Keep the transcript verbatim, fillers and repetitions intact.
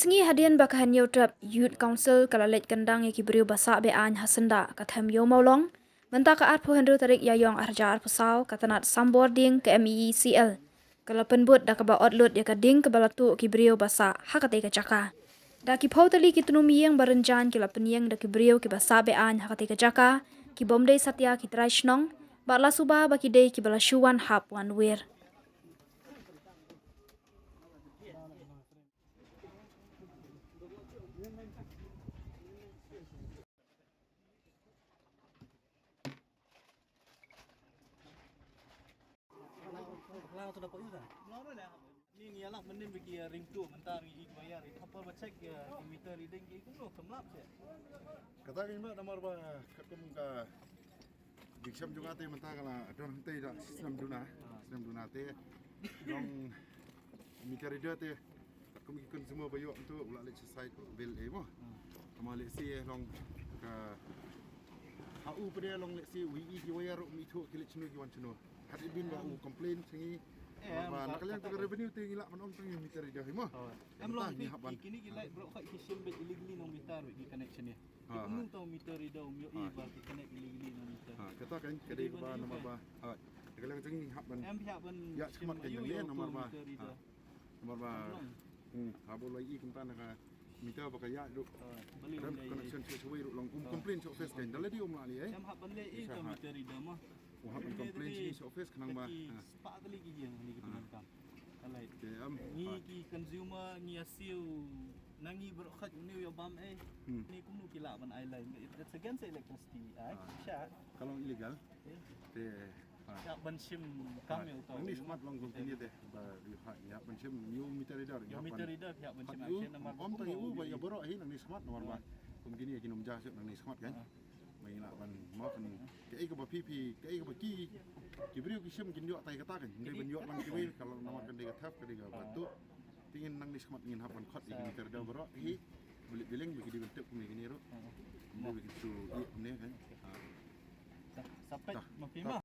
Ngi hadien ba ka Hynñiewtrep Youth Council ka la leit kyndang ïa ki briew ba sah be-aiñ ha syndah ka them Ïew Mawlong. Mynta ka arphew hynriew tarik Ïaiong arhajar arphew saw, ka tnat Sambor Dieng ka M E E C L ka la pynbud da kaba ot lut ïa ka ding kaba la tuh ki briew ba sah ha katei ka jaka. Da ki phew tylli ki tnum ïing ba rynjaiñ ki la pynïeng da ki briew kiba sah be-aiñ ha katei ka jaka, ki bym dei satia ki trai shnong, bad la suba ba ki dei kiba la shu wan hap wan wir. Ni ngi ïalap mynnin ba ki ring tuh mynta ngi i wire i thapar ba check ïa ki meter reading ki kumno kam lap check. Kata ka ïa namar ba katkum ka Ding shem jong nga te mynta ka la don hangtei da snem duna, snem duna te. Long meter reader te. Kum ki consumer ba ïoh ntu u la leit sha site bill eh mo. Tama lehse long ka ha u pde long lehse u i ki wire ruh um ithuh ki leit shano ki wan shano. Had it been ba u complain sha ngi. Eh, ba na ka liang ka revenue te ngi lah ban ong tang meter reader hi mo. Em long ngi hap ban. Kini ki light bro khat ki shim beit illegally nong meter ki connection ni. Ha, ha. Kumno tang meter reader um ïohi ba ki connect illegally na meter. Ha, kata kan ka dei kaba namar ba. Ha, ka liang jong ngi hap ban. Em hap ban ïa shim shmat kan ïohi namar ba. Namar ba. Hmm, ha ba u la i kumta na ka meter ba ka ïa ruh. Balei connection sha shawei ruh long um complain sha office kan. Da lei um la lei eh. Em hap ban lei i ka meter reader mo. Um hap ban complain sha office khnang ba. Spah tylli ki ïing ni ki pyndonkam. Alright. Ngi ki consumer ngi ïa siew na ngi baroh khat une u ïa bam eh. Ni kumno ki lah ban ai line. That's against the Electricity Act. Sha. Ka long illegal. Te. Ïa ban shim kam ïa uta. Ngi smat long kum kine te. Ba ri ha ïa ban shim ïa meter reader. Ïa meter reader ïa ban shim action namar bom ta ïa u ba ïa baroh hi nang ni smat namar ba. Kum kine ki num ja shu nang ni smat kan. Ba ngi lah ban mo kan kaei kaba phi phi kaei kaba ki ki briew ki shim kin ïoh tai kata kan. Dei ban ïoh lang kiwei ka long namar kan dei ka thap ka dei ka batu. Te ngin nang ni smat ngin hap ban khot ïa ki meter reader baroh hi. Bilik bileng ba ki dei ban tip kumne kine ruh. Kumne ba ki shu ïoh kumne kan. Sa pet ma phi ma.